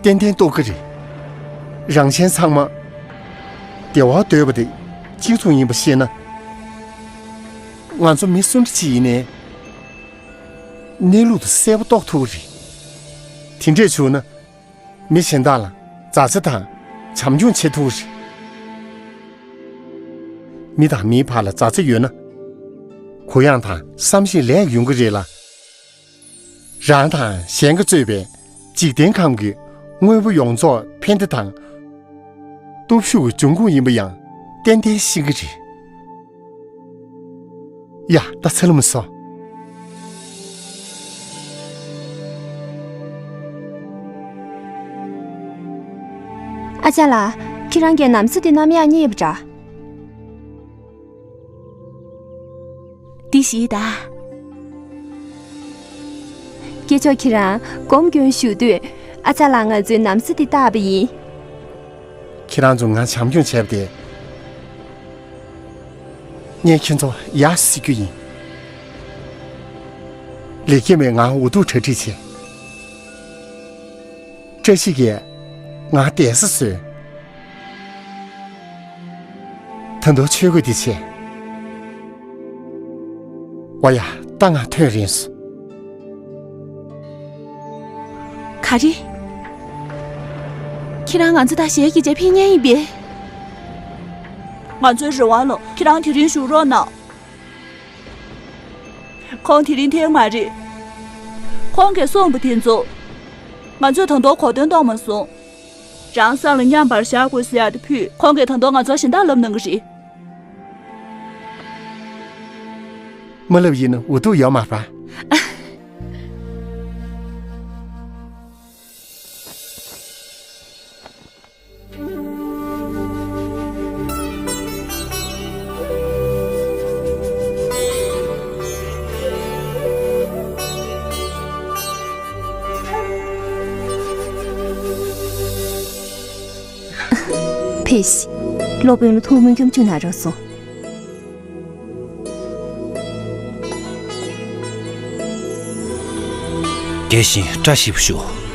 ཏན་ཏན་རྟོགས་ཀྱི་རེད། རང་གཞན་ཚང་མ་བདེ་བ་འདོད་པ་དེ་གཅིག་མཚུངས་ཡིན་པ་ཤེས་ན། ང་ཚོ་མི་སུ་འདྲ་ཅིག་ཡིན་ནའི་གནས་ལུགས་དེ་གསལ་པོ་རྟོགས་ཐུབ་ཀྱི་རེད། དེ་འདྲས་བྱུང་ན། མི་གཞན་དག་ལ་མཛའ་བརྩེ་དང་བྱམས་སྐྱོང་བྱེད་ཐུབ་རེད། མི་དང་མིའི་བར་ལ་མཛའ་བརྩེ་ཡོད་ན། གུ་ཡངས་དང་བསམ་ཤེས་ལེགས་ཡོང་གི་རེད་ལ། རང་དང་གཞན་གྱིས་གཙོས་པའི་འཇིག་རྟེན་ཁམས་ཀྱི་དངོས་པོ་ཡོངས་རྫོགས་ཕན་བདེ་དང་སྟོབས་ཤུགས་ཀྱི་འབྱུང་ཁུངས་ཡིན་པ་ཡང་ཏན་ཏན་ཤེས་ཀྱི་རེད། ཡ། ད་ཚ་ལུ་མི་སོང་། ཨ་ཅག་ལགས། ཁྱེད་རང་གིས་ན་བཟའ་འདི་གནམ་ཡག་རྙེད་པ་འདྲ། འདི་ཞིག་ད། སྐྱེས་མཆོག་ཁྱེད་རང་སྒོམ་སྐྱོན་ཞུ་དུས། ཨ་ཅག་ལགས་ང་ཚོའི་ན་བཟའ་འདི་བཏགས་པ་ཡིན། ཁྱེད་རང་ཚོ་ང་བྱམས་སྐྱོང་བྱས་པ་དེ་ངས་ཁྱེད་ཚོ་ཡག་ཟེར་རྒྱུ་ཡིན། ལེགས་སྐྱེས་མས་ང་འུ་ཐུག་གྲ་སྒྲིག་བྱས། བཀྲ་ཤིས་ཀྱིས་ང་བསྡད་ས་བཟོས། ད་དུང་ཆོས་གོས་འདི་བྱས། ཝ་ཡ། ད་ང་ཐོན་རན་སོང་། ག་རེ། ཁྱེད་རང་ང་ཚོ་དང་ཞལ་གྱིས་བཅས་ཕེབས་མཁན་ཡིན་པས། ང་ཚོའི་རེ་བ་ལ་ཁྱེད་རང་དེ་རིང་བཞུགས་རོགས་གནང་། ཁོང་དེ་རིང་ཐེངས་མ་རེད། ཁོང་གིས་གསུངས་པ་དེ་ཚོ། ང་ཚོས་ད་དུང་གོ་དོན་རྟོགས་མ་སོང་། རང་སང་ལ་མཉམ་པར་བཞག་དགོས་ཟེར་ཡག་དེ་ཕུད། ཁོང་གིས་ད་དུང་ང་ཚོར་གཞན་དག་ལབ་གནང་གི་རེད། མ་ལབ་ཡིན་ན་འུ་ཐུག་ཡོད་མ་རེད་པ། ཕེབས་ཤིག། སློབ་དཔོན་ལ་ཐུགས་སྨོན་སྐྱབས་འཇུག་གནང་རོགས་གསུངས། དེ་བཞིན་བཀྲ་ཤིས་པ་ཤོག།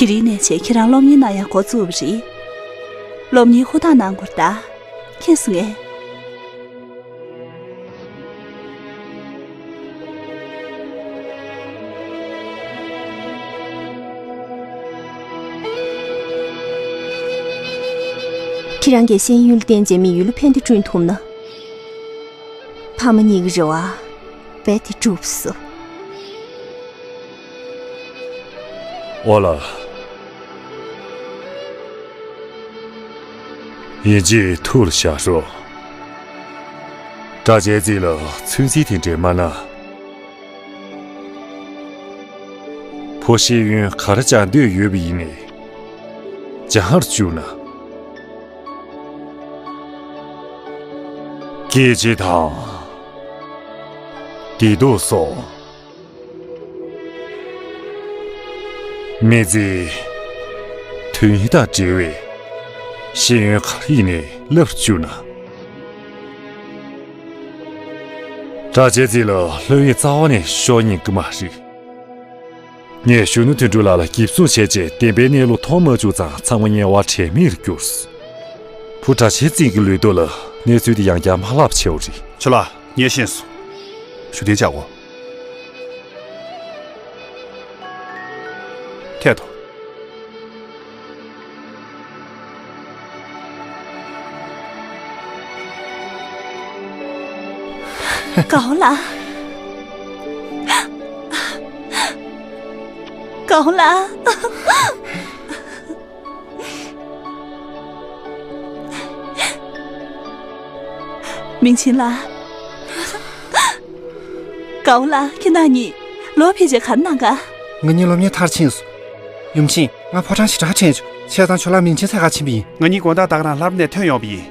དེ་རིང་ནས་བྱས་ཁྱེད་རང་སློབ་གཉེར་གནང་ཡག་འགོ་བཙུགས་པ་རེད། སློབ་གཉེར་ཧུར་ཐག་གནང་དགོས་རེད་ད། མཁྱེན་སོང་ངས། ཁྱེད་རང་གིས་ཤེས་ཡོན་ལ་བརྟེན་བྱས་མི་ཡུལ་ལ་ཕན་བདེ་བསྐྲུན་ཐུབ་ན། ཕ་མ་གཉིས་ཀྱི་རེ་བ་རྦད་དེ་འགྲུབ་སོང་། ཨོ་ལ། ཡིན་གཅིག་ཐུགས་ལ་བཞག་རོགས། གྲྭ་ཆེན་རྩིས་ལ་ཚོད་འཛིན་དེ་འདྲས་མ་གནང་། བུ་ཤེས་ཡོན་ག་རེ་སྦྱང་འདོད་ཡོད་པ་ཡིན་ནའི། སྦྱང་བར་བཅུག་ན། སྐད་ཆ་དང་། བདེ་སྡུག་སོགས། མི་ཚེའི་དོན་སྙིང་དང་འབྲེལ་བའི་ཤེས་ཡོན་ག་རེ་ཡིན་ནའི་བསླབ་བཅུག་ན། གྲྭ་ཆེན་རྩིས་ལ་སློབ་ཡོན་རྩ་བ་ནས་ཤོར་ཉན་གི་མ་རེད། ངས་གཞོན་ནུ་དོན་གྲུབ་ལགས་ལ་འགེབས་སྲུང་བྱས་རྗེས་བདེན་པའི་གནས་ལུགས་མཐོང་མ་བཅུག་ཙང་ཚང་མ་དམྱལ་བ་དྲན་མེད་ལ་གྱུར། བུ་གྲྭ་ཆེན་རྩིས་ཀྱི་ལུས་སྟོབས་ལ་གནས་ཚུལ་དེ་ཡང་བསྐྱར་མ་ལྷག་པ་བྱས་པ་རེད། ཆོས་ལགས། ངས་ཤེས་སོང་། ཞུ་བདེ་བྱ་གོ། ཐད་དོ། གའོ་ལགས། གའོ་ལགས། མིང་ཆེན་ལགས། གའོ་ལགས། ཁྱེད་རྣམ་གཉིས་ ལོ་ཕལ་ཆེར་ག་རེ་གནང་ག་ང་གཉིས་སློབ་གཉེར་མཐར་ཕྱིན་སོང་། ཡུམ་ཆེན། ང་ཕོ་བྲང་ཞེ་དྲག་དྲན་བྱུང་། བྱས་ཙང་ཁྱོད་ལ་མིང་ཆེན་འཚོལ་ག་ཕྱིན་པ་ཡིན། ང་གཉིས་དགོང་དག་ད་ག་རང་ལྷ་རབ་ནས་ཐོན་ཡོང་བ་ཡིན།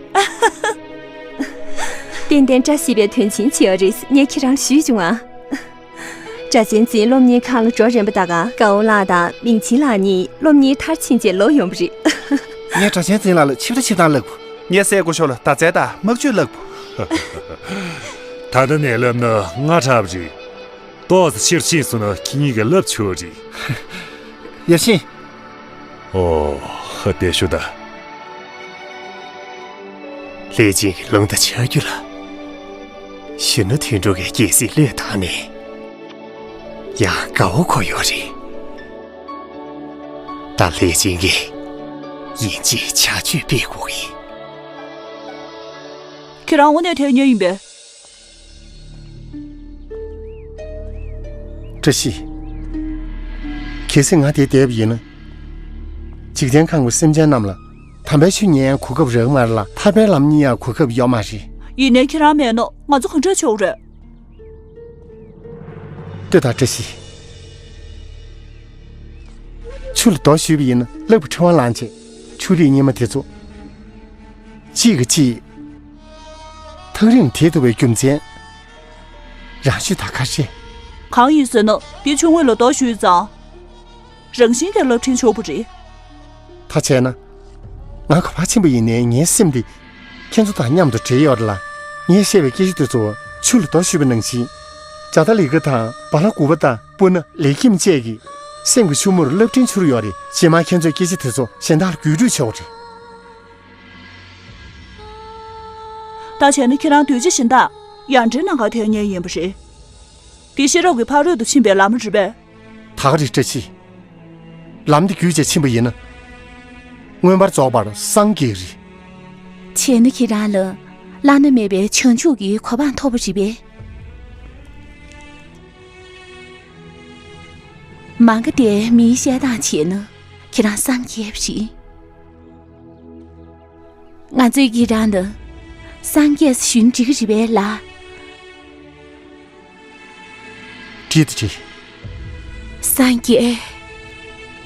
ཏན་ཏན་བཀྲ་ཤིས་པའི་དོན་ཆེན་བྱས་པ་རེད། ངས་ཁྱེད་རང་ཞུས་བྱུང་ཨ། སྒྲ་གཅན་འཛིན་སློབ་གཉེར་ཁང་ལ་འགྲོ་རན་པ་ད་ག་དགའ་བོ་ལགས་དང་མིང་ཆེན་ལགས་གཉིས་སློབ་གཉེར་མཐར་ཕྱིན་རྗེས་ལོག་ཡོང་བ་རེད། ངས་སྒྲ་གཅན་འཛིན་ལགས་ལ་ཆིབས་ར་ཆིབས་སྟངས་བསླབ་དགོས། ངས་སྲས་སྐུ་ཞབས་ལ་མདའ་རྩལ་དང་དམག་སྤྱོད་བསླབ་དགོས། ད་ལྟ་ནས་བསླབ་ན་སྔ་དྲགས་པ་རེད། ཏོག་ཙམ་ཕྱིར་ཕྱིན་སོང་ན་ཁྱེད་གཉིས་ཀྱིས་བསླབ་ཆོག་རེད། ཡབ་ཆེན། ཨོ། ཧ། དེ་ཞུ་ད། ལྷས་བྱིན་གྱི་རླུང་རྟ་ཆག་རྒྱུ་ལ། གཞོན་ནུ་དོན་གྲུབ་ཀྱིས་རྒྱལ་སྲིད་བློས་བཏང་ནས། ཡང་དགའ་བོ་ཁོ་ཡོད་རེད། ད་ལྷས་བྱིན་གྱིས་ཡིན་གཅིག་བྱ་གཅིག་སྤེལ་དགོས་ཀྱི་ཡིན། ཁྱེད་རང་དངོས་གནས་ཐོན་མཁན་ཡིན་པས། བཀྲ་ཤིས། གལ་སྲིད་ང་དེར་བསྡད་པ་ཡིན་ན། འཇིག་རྟེན་ཁམས་ཀྱི་སེམས་ཅན་རྣམས་ལ་དམ་པའི་ཆོས་ཉན་ཡང་གོ་སྐབས་རག་གི་མ་རེད་ལ། ཐར་པའི་ལམ་རྙེད་ཡང་གོ་སྐབས་ཡོད་མ་རེད། ཡིན་ནའི་ཁྱེད་རང་མེད་ན་ང་ཚོ་གང་འདྲ་བྱེད་དགོས་རེད། ལྟོས་དང་བཀྲ་ཤིས། ཆུ་ལ་རྡོ་གཞུས་པ་ཡིན་ན་ལྷགས་པའི་ཕྲེང་བ་ལངས་བྱས། ཆུ་རིས་སྙེ་མ་དེ་ཚོ། གཅིག་གིས་གཅིག་ཐག་རིང་དེད་ཐུབ་པའི་རྒྱུ་མཚན། རང་ཤུགས་དང་ཁ་ཤས། གང་ཡིན་ཟེར་ན་དེ་ཆུ་ངོས་ལ་རྡོ་གཞུས་ཙང་། རང་བཞིན་གྱིས་རླབས་ཕྲེང་འཕྱུར་བ་རེད། ད་བྱས་ན། ང་ག་པར་ཕྱིན་པ་ཡིན་ནའི་ངའི་སེམས་འདི། ཁྱེད་ཚོ་དང་མཉམ་དུ་འབྲེལ་ཡོད་རེད་ལ། ངས་བཤད་པའི་སྐད་ཆ་དེ་ཚོ་ཆུ་ལ་རྡོ་གཞུས་པ་ནང་བཞིན། ཇ་ཏ་ལི་ཀ་དང་བ་ལ་གུ་པ་དང་སྤུ་ན་ལེགས་ཁྱིམ་བཅས་ཀྱི་སེམས་ཀྱི་ཆུ་མོར་རླབས་ཕྲེང་འཕྱུར་ཡོད་རེད། རྗེས་མ་ཁྱེད་ཚོས་སྐད་ཆ་དེ་ཚོ་གཞན་དག་ལ་བརྒྱུད་སྤྲོད་བྱེད་དགོས་རེད། ད་བྱས་ན་ཁྱེད་རང་གདུལ་བྱ་གཞན་དག་ཡར་འདྲེན་གནང་གར་ཐོན་མཁན་ཡིན་པ་རེད། དེ་ཤེས་རབ་ཀྱི་ཕ་རོལ་ཏུ་ཕྱིན་པའི་ལམ་རེད་པས། ད་ག་རེད་བཀྲ་ཤིས། ལམ་འདི་བརྒྱུད་བྱས་ཕྱིན་པ་ཡིན་ན། མངོན་པར་རྫོགས་པར་སངས་རྒྱས་རེད། བྱས་ན་ཁྱེད་རང་ལ་བླ་ན་མེད་པའི་བྱང་ཆུབ་ཀྱི་གོ་འཕང་ཐོབ་པ་རེད་པས། མ་ག་དེ་མིའི་བཤད་སྟངས་བྱས་ན་ཁྱེད་རང་སངས་རྒྱས་པ་རེད། ང་ཚོས་ཁྱེད་རང་ལ་སངས་རྒྱས་ཞུས་ན་འགྲིག་གི་རེད་པས་ལགས། བྲིས་ཏེ་བྲིས། སངས་རྒྱས།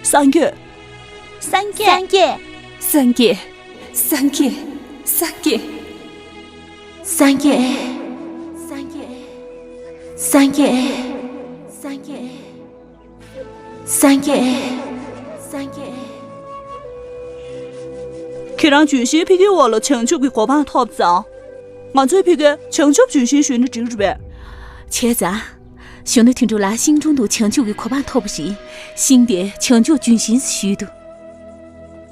སངས་རྒྱས། སངས་རྒྱས། སངས་རྒྱས། སངས་རྒྱས། སངས་རྒྱས། སངས་རྒྱས། སངས་རྒྱས། སངས་རྒྱས། སངས་རྒྱས། སངས་རྒྱས། སངས་རྒྱས། ཁྱེད་རང་ལྗོན་ཤིང་ཕ་གིའི་འོག་ལ་བྱང་ཆུབ་ཀྱི་གོ་འཕང་ཐོབ་ཙང་། ང་ཚོའི་ཕ་གིར་བྱང་ཆུབ་ལྗོན་ཤིང་ཞུས་ན་འགྲིག་རེད་པས། བྱས་ཙང་། གཞོན་ནུ་དོན་གྲུབ་ལགས་ཤིང་དྲུང་དུ་བྱང་ཆུབ་ཀྱི་གོ་འཕང་ཐོབ་པ་རེད། ཤིང་དེ་བྱང་ཆུབ་ལྗོན་ཤིང་ཞུས་འདུག་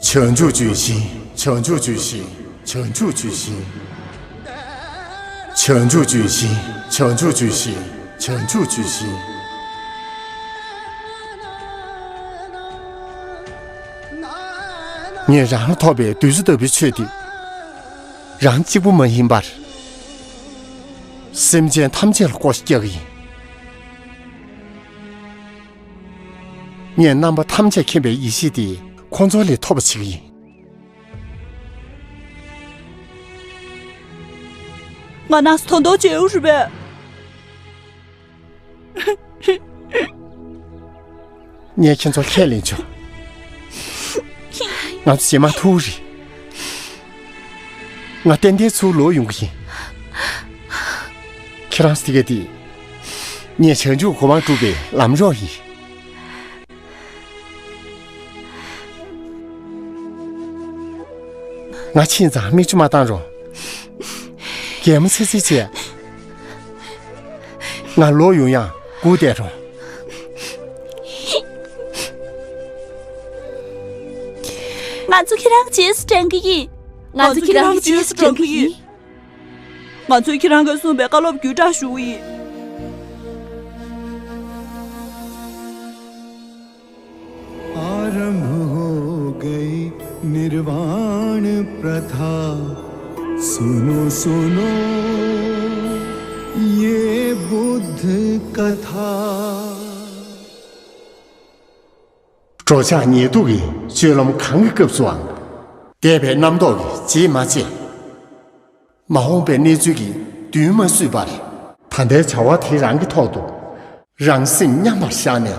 བྱང་ཆུབ་ལྗོན་ཤིང་། བྱང་ཆུབ་ལྗོན་ཤིང་། བྱང་ཆུབ་ལྗོན་ཤིང་། བྱང་ཆུབ་ལྗོན་ཤིང་། བྱང་ཆུབ་ལྗོན་ཤིང་། བྱང་ཆུབ་ལྗོན་ཤིང་། ངས་རང་ལ་ཐོབ་པའི་གདུལ་བྱ་ལྟ་བུའི་ཆོས་འདི། རང་གཅིག་པུ་མ་ཡིན་པར། སེམས་ཅན་ཐམས་ཅད་ལ་བསྐོ་བཞག་གི་ཡིན། ངས་རྣམ་པ་ཐམས་ཅད་མཁྱེན་པའི་ཡེ་ཤེས་དེ་ཁོང་ཚོ་ལས་ཐོབ་པ་བྱེད་ཀྱི་ཡིན། ང་ནང་སོ་མཐོང་མཐོང་བྱེད་འུ་རུ་བས། ངས་ཁྱེད་ཚོ་ཁས་ལེན་ཆོག་ང་ཚོ་རྗེས་མ་ཐུག་རེད། ང་ཏན་ཏན་ཚུར་ལོག་ཡོང་གི་ཡིན། ཁྱེད་རང་ཚོ་དེ་ག་དེ། ངས་བྱང་ཆུབ་གོ་འཕང་སྒྲུབ་པའི་ལམ་རོགས་ཡིན། ང་ཕྱིན་ཙང་མིག་ཆུ་མ་བཏང་རོགས། གད་མོ་ཚིག་ཚིག་བྱས། ང་ལོག་ཡོང་ཡང་སྒུག་བསྡད་རོགས། ང་ཚོ་ཁྱེད་རང་རྗེས་སུ་འབྲང་གི་ཡིན། ང་ཚོ་ཁྱེད་རང་རྗེས་སུ་འབྲང་གི་ཡིན། ང་ཚོས་ཁྱེད་རང་གིས་གསུངས་པའི་བཀའ་སློབ་བརྒྱུད་བསྒྲགས་ཞུ་གི་ཡིན། आरंभ हो गई निर्वाण प्रथा। सुनो सुनो ये बुद्ध कथा। འགྲོ་འཆག་ཉལ་འདུག་གི་སྤྱོད་ལམ་གང་གི་སྐབས་སུའང་། འདས་པའི་རྣམ་རྟོག་གིས་རྗེས་མ་བཅད། མ་འོངས་པའི་གནས་ཚུལ་གྱིས་མདུན་མ་བསུས་པར། ད་ལྟའི་བྱ་བ་དེ་རང་གི་ཐོག་ཏུ། རང་སེམས་མཉམ་པར་བཞག་ནས་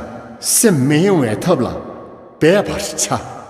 སེམས་མི་གཡེང་བའི་ཐབས་ལ་འབད་པར་བྱ།